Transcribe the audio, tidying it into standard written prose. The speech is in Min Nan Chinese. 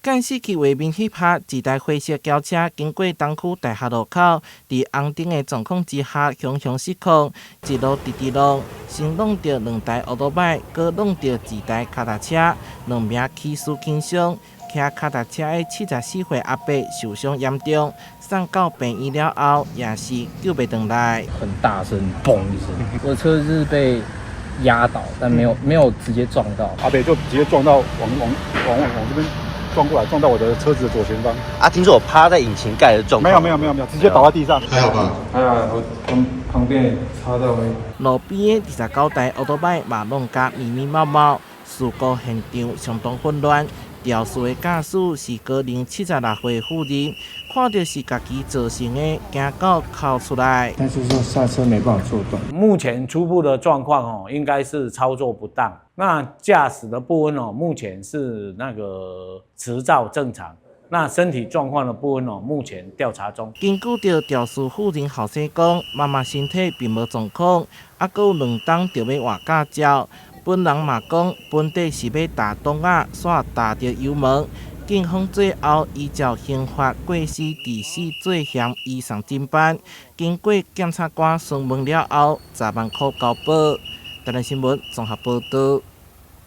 監視器畫面翕下，一台灰色轎車經過東區大學路口，佇紅燈的狀況之下，雄雄失控，一路直直弄，先挵著兩台歐多擺，閣挵著一台跤踏車，兩名起死輕傷。騎跤踏車的74歲阿伯受傷嚴重，送到病院了後，也是救袂轉來。很大聲，嘣一聲，我的車是被壓倒，但沒有直接撞到。阿伯就直接撞到往這邊撞過來，撞到我的車子的左前方。啊，聽說我趴在引擎蓋的狀況。沒有沒有沒有沒有，直接倒在地上。還好吧？還好，我旁邊擦到。路邊的29台歐多擺嘛挵甲密密麻麻，事故現場相當混亂。肇事的駕駛是高齡76歲婦人，看著是家己造成的，驚到哭出來。但是說剎車沒辦法做動。目前初步的狀況哦，應該是操作不當。那駕駛的部分哦，目前是那個執照正常。那身體狀況的部分哦，目前調查中。根據著肇事婦人後生講，媽媽身體並無狀況，猶閣有2冬著欲換駕照。本人嘛講，本底是欲踏擋仔，煞踏著油門。警方最後依照刑法過失致死罪嫌移送偵辦，經過檢察官詢問了後，10萬箍交保。台南新聞綜合報導。